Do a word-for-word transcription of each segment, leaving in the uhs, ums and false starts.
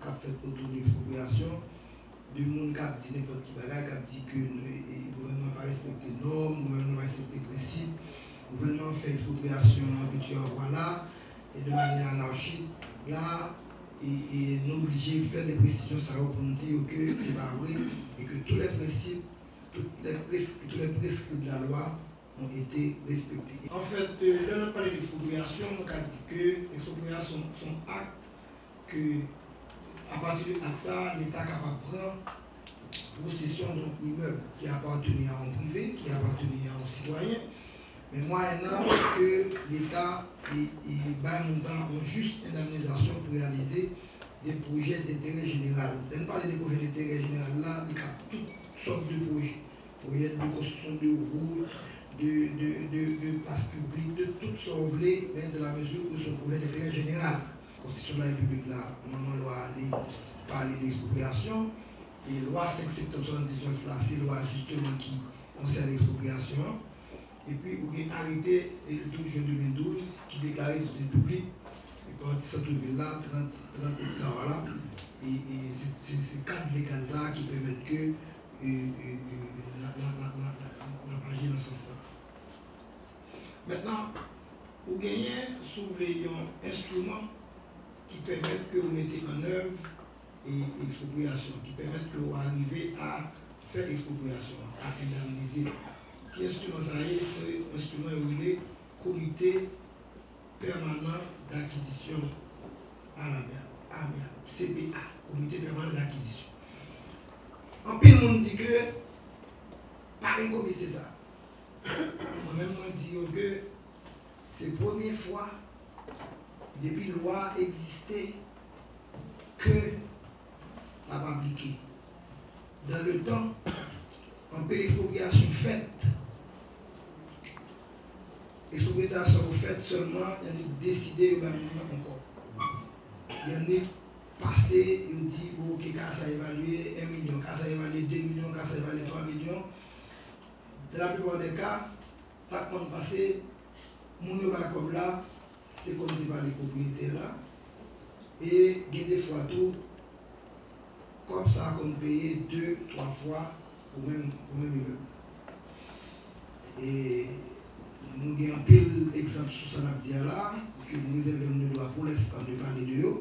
k ap fèt otou de ekspropriyasyon, de moun k ap di nenpòt ki bagay, k ap di ke e, e, gouvènman pa respekte nòm, gouvènman pa respekte prensip, gouvènman fè ekspropriyasyon an vètyè vwala, e de manyè anachik. La, e, e nou oblije fè de presizyon sa yo pou n di yo ke se pa vre, e ke tout lè prensip, tout lè pres-, tout lè preskri de la lwa ont été respectés. Anfèt, lè n ap pale de ekspropriyasyon, nou ka di ke ekspropriyasyon se yon akt ke, apati de akt sa, Leta kapab pran posesyon de yon imèb ki apateni a yon prive, ki apateni a yon sitwayen, men mwayennan ke Leta e, e bay moun sa yon jis endamnizasyon pou reyalize de pwojè denterè jeneral. Lè n pale de pwojè denterè jeneral la, li ka tout sòt de pwojè. Pwojè de konstriksyon de wout, de, de, de, de plas piblik, de tout sa w vle, men dans la mesure où se yon pwojè denterè jeneral. Konstitisyon de la Repiblik la, manman lwa a, li pale de ekspropriyasyon, e lwa senk septanm swasanndiznèf la, se lwa jisteman ki konsène ekspropriyasyon an. Epi ou gen arete, e, douz jen de mil douz ki deklare itilite piblik, e, pati sant vil la, trant, trant ekta la, e, e se, se, se kad legal sa a ki pèmèt ke, e, e, e, n ap, n ap, n ap, n ap, n ap aji nan sans sa. Mentnan, ou genyen, si w vle, yon enstriman ki pèmèt ke ou mete an èv e ekspropriyasyon, ki pèmèt ke w arive a fè ekspropriyasyon an, a endamnize. Ki enstriman sa ye? Se enstriman yo rele Komite Pèmanan Dakizisyon Amiab, Amiab, C P A, Komite Pèmanan Dakizisyon. Anpil moun di ke pa gen komite sa. Mwen menm, mwen di yo ke se premye fwa depi lwa a egziste ke l ap aplike. Dans le temps, anpil ekspropriyasyon fèt. Ekspropriyasyon yo fèt sèlman, y annik deside yo bay moun nan yon kòb. Y annik pase, yo di, bon, oke, ka sa evalye en milyon, ka sa evalye de milyon, ka sa evalye twa milyon. Dans la plupart des cas, sa k konn pase, moun yo bay kòb la, se konn se pa li pwopriyetè la. E gen de fwa tou, kòb sa a konn peye de, twa fwa pou menm, pou menm imèb. E nou gen anpil egzanp sou sa n ap di a la, ke nou rezève nou dwa pou lenstan de pale de yo.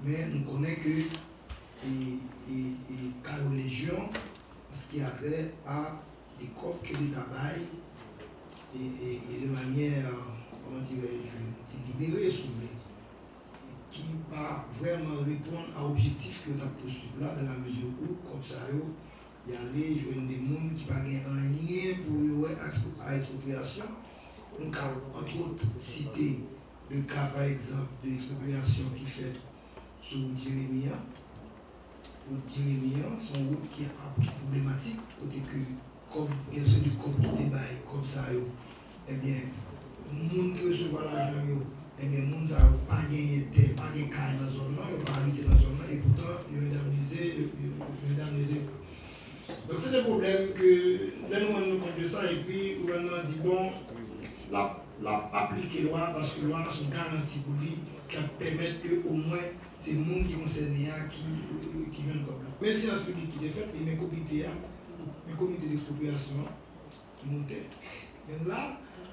Men nou konnen ke e, e, e, ka yo lejyon an ce qui a trait a de kòb ke Leta bay e, e, e de manyè, kòman dirèj, delibere, si w vle, e ki pa vrèman reponn a objektif ke yo t ap pouswiv la, dans la mesure où kòb sa yo, y ale jwenn de moun ki pa gen anyen pou yo wè ak, a ekspropriyasyon. Nou ka, entre autres, site le ka, pa egzanp, de ekspropriyasyon ki fèt sou wout Jeremi an. Wout Jeremi an, se yon wout ki ap, ki pwoblematik, kote ke kòb, gen seri de kòb ki te bay, kòb sa yo, ebyen, moun ki resevwa lajan yo, ebyen, moun sa yo pa genyen tè, pa gen kay nan zòn nan, yo pa abite nan zòn nan, e poutan, yo endamnize, yo, yo, yo endamnize yo. Donk, se de pwoblèm ke, lè nou rann nou kont de sa, epi gouvènman an di, bon, l ap, l ap aplike lwa a, paske lwa a se yon garanti pou li, k ap pèmèt ke omwen se moun ki konsène a ki, ki jwenn kòb la. Men seyans piblik ki te fèt, e men komite a, men komite dekspropriyasyon an ki monte. Men la,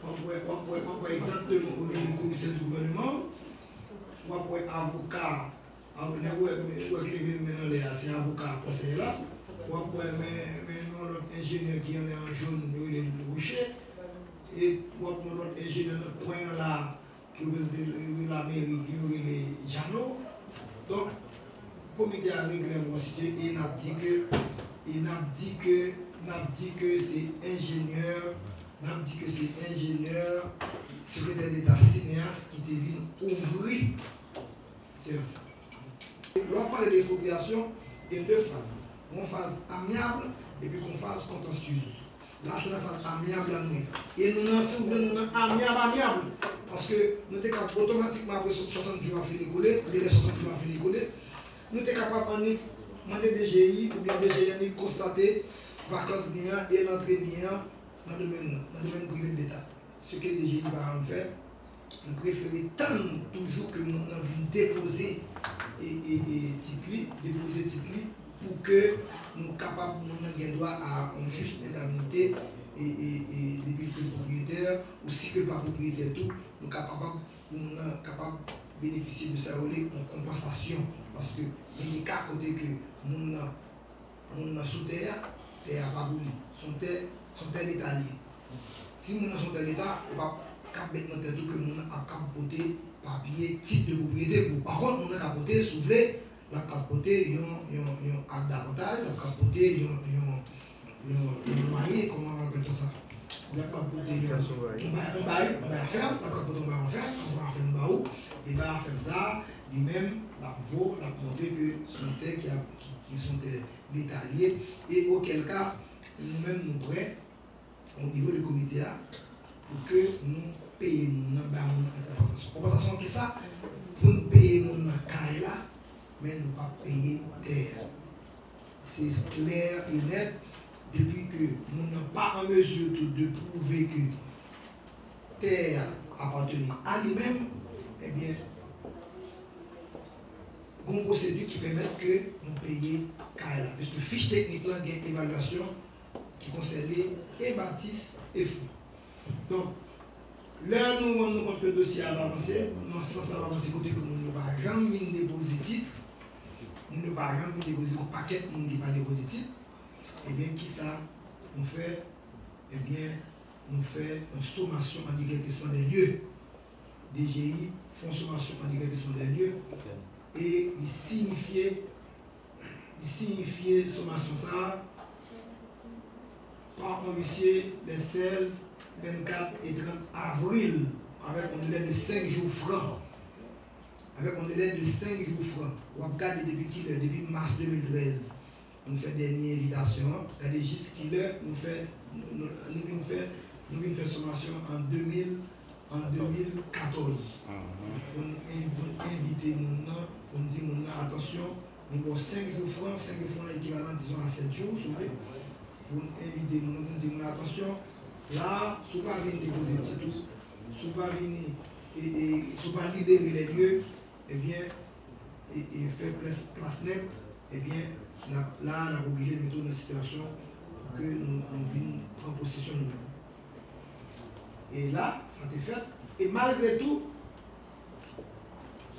w ap wè, w ap wè, w ap wè egzakteman ou gen komisè di gouvènman, w ap wè avoka, a, nèg ou wè, wè k leve men anlè a, se avoka konsèy la. W ap wè men, men yon lòt enjenyè ki anlè an jòn, yo rele l Rocher. E w ap wè yon lòt enjenyè nan kwen an la, ki reprezante lameri, ki yo rele Jano. Donk, komite a regilyèman konstitye e n ap di ke, e n ap di ke, n ap di ke se enjenyè, n ap di ke se enjenyè, sekretè deta Cineas ki te vin ouvri seyans sa. Lè w ap pale de ekspropriyasyon, gen de faz. Yon faz amyab, epi yon faz kontansyez. La, se nan faz amyab la nou ye. E nou nan, si w vle, nou nan amyab, amyab. Paske nou te ka otomatikman apre swasann jou a fini koule, delè swasann jou a fini koule, nou te kapab annik mande D G I, oubyen D G I annik konstate vakans byen an e lantre byen an nan domèn nan, nan domèn prive de Leta. Se ke D G I pa janm fè, Nou prefere tann toujou ke moun nan vin depoze e, e, e tit li, depoze tit li, pou ke nou kapab, moun nan gen dwa a yon jis endamnite, e, e, e depi l se pwopriyetè, ou si ke l pa pwopriyetè tou, nou kapab, pou moun nan kapab benefisye de sa yo rele yon konpansasyon. Paske gen de ka kote ke moun nan moun nan sou tè a, tè a pa pou li. Se yon tè, se yon tè leta li ye. Si moun nan se yon tè leta, ou p ap kab met nan tèt ou ke moun nan ap kab pote papye tit de pwopriyete pou ou. Pa kont, moun nan ka pote, si w vle, l ap kab pote yon, yon, yon ak davantaj, l ap kab pote yon, yon, yon, yon lwaye, kòman yo apèl sa? L ap kab pote yon, yon bay, yon bay, yon bay a fèm, l ap kab pote yon bay a fèm, yon bay a fèm ba ou, e bay a fèm sa a, li menm, l ap vo, l ap montre ke se yon tè ki ap, ki, ki se yon tè leta li ye, e okèl ka, nou menm nou prè, o nivo de komite a, pou ke nou peye moun nan, bay moun nan konpansasyon. Konpansasyon ki sa? Pou n peye moun nan kay la, men nou p ap peye tè a. Se klè e nèt, depi ke moun nan pa an mezi tou de pwouve ke tè a apateni a li menm, ebyen, gen yon pwosedi ki pèmèt ke nou peye kay la, piske fich teknik lan gen evalyasyon ki konsène e batis e fon. Donk, lè nou rann nou kont ke dosye a pa avanse, nan sans la pa avanse kote ke moun yo pa janm vin depoze tit, moun yo pa janm vin depoze, yon pakèt moun ki pa depoze tit, ebyen, kisa nou fè? Ebyen, nou fè yon somasyon an degèpisman dè lye. D G I fè yon somasyon an degèpisman dè lye e li siyifye, li siyifye somasyon sa a pa yon huissier lè sèz, vennkat e trant avril avèk yon delè de senk jou fran. Avèk yon delè de senk jou fran. W ap gade depi kilè? Depi mas de mil trèz. Nou fè dènye envitasyon an. Gade jis kilè nou fè, nou, nou, nou vin fè, nou vin fè somasyon an de mil, an de mil katòz. Pou n en-, pou n envite moun nan, pou n di moun nan, atansyon, nou ba w senk jou fran, senk jou fran ekivalan, dizon, a sèt jou, si w vle. Pou n envite moun nan, pou n di moun nan, atansyon, la a, si w pa vin depoze tit ou, si w pa vini, e, e, si w pa libere lè lye, ebyen, e, e fè plas, plas nèt, ebyen, n ap, la a, n ap oblije mete w nan sitiyasyon pou ke nou, nou vin pran posesyon nou menm. E la, sa te fèt. E malgre tou,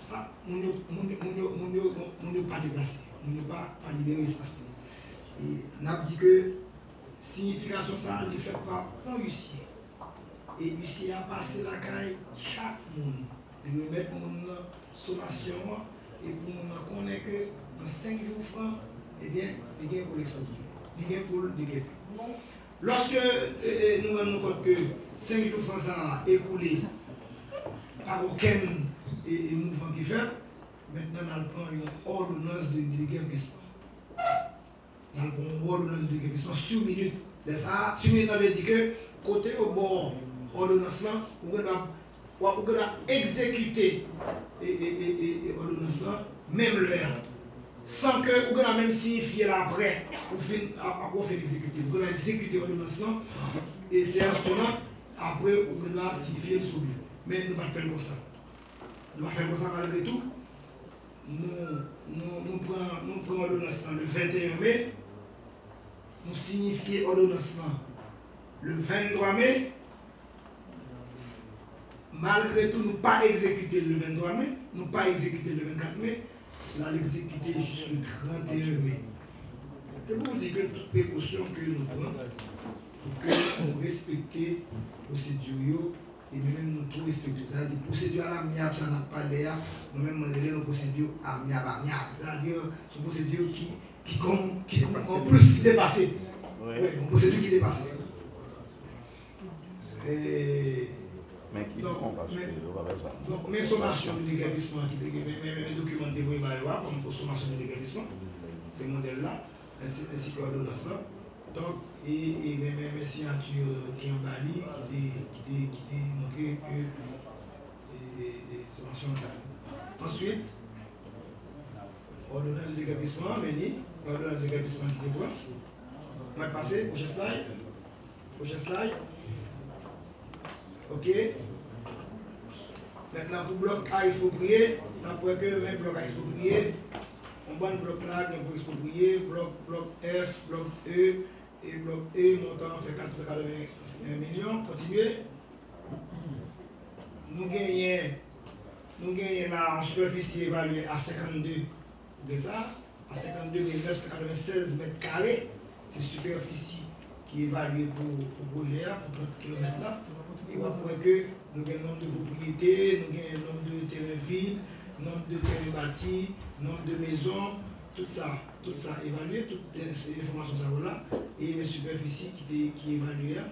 sa, moun yo, moun yo, moun yo, moun yo, moun yo pa deplase. Moun yo pa, pa libere espas li. E n ap di ke siyifikasyon sa a, li fèt pa yon huissier. E huissier a pase lakay chak moun. Li remèt moun nan somasyon an, e pou moun nan konnen ke nan senk jou fran, ebyen, li gen pou l eksplike. Li gen pou l degèpi. Lòske, e, e, nou rann nou kont ke senk jou fran sa a ekoule, pa gen okenn, e, e, mouvman ki fèt, mentnan n al pran yon òdonans de, de degèpisman. N al pran yon òdonans de degèpisman sou minit. Lè sa a, sou minit la vle di ke kote yo ba w òdonans lan, ou gen dwa, w a, ou gen dwa egzekite, e, e, e, e, e òdonans lan menm lè a. San ke ou gen dwa menm siyifye l apre ou fin, a, apre w fin egzekite l. Ou gen dwa egzekite òdonans lan, e seyans tounant, apre ou gen dwa siyifye l si w vle. Men nou pa t fè l konsa. Nou pa fè l konsa malgre tou. Nou, nou, nou pran, nou pran òdonans lan le venteyen me. Nou siyifye òdonans lan le venntwa me. Malgre tou, nou pa egzekite l le venntwa me. Nou pa egzekite l le vennkat me. L al egzekite jis le tranteyen me. Se pou w di ke tout prekosyon ke nou pran pou ke nou respekte pwosedi yo, e nou menm nou tou respekte. Sa vle di pwosedi a l amyab, sa n ap pale a, mwen menm mwen rele l yon pwosedi amyab, amyab. Sa vle di se yon pwosedi ki, ki kon, ki kon, an plis ki depase. Wi, yon pwosedi ki depase. E, men ki donk, bon, paske men, yo pa bezwen. Donk, men somasyon de degèpisman ki te gen, men, men, men, men dokiman te voye ba yo a, kòm somasyon de degèpisman, se modèl la, ensi, ensi ke òdonans lan. Donk, e, e, men, men, men siyati ki anba li, ki te, ki te, ki te montre ke, e, e, e, somasyon an ta. Answit, òdonans de degèpisman, men ni, òdonans de degèpisman ki te pran. Mwen pase, pwochen slide. Pwochen slide. Ok. Mentnan pou blòk a ekspropriye, n ap wè ke men blòk a ekspropriye, yon bann blòk la gen pou ekspropriye, blòk, blòk F, blòk E, e blòk E montan an fè kat san katreven milyon, kontinye. Nou genyen, nou genyen la yon sipèfisi evalye a senkannde, ou gen sa, a senkannde mil nèf san katreven sèz mèt kare, se sipèfisi ki evalye pou, pou pwojè a, pou trant kilomèt la. E w ap wè ke nou gen nonb de pwopriyete, nou gen nonb de teren vid, nonb de teren bati, nonb de mezon, tout sa, tout sa evalye, tout, eh, enfòmasyon sa yo la, e men sipèfisi ki te, ki evalye a,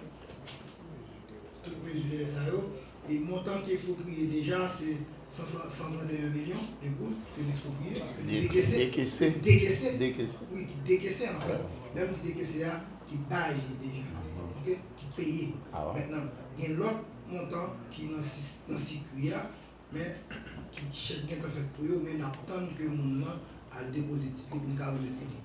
tout mezi sa yo, e montan ki ekspropriye deja, se san, san, san trant e en milyon de goud ke n ekspropriye, ke n dekese. Dekese. Dekese. Dekese. Wi, ki dekese, anfèt. Lè m di dekese a, ki bay deja. Oke? Ki peye. Mentnan, gen lòt montan ki nan sis-, nan sikui a, men ki chèk gentan fèt pou yo, men n ap tann ke moun nan al depoze tit li pou n ka remèt li.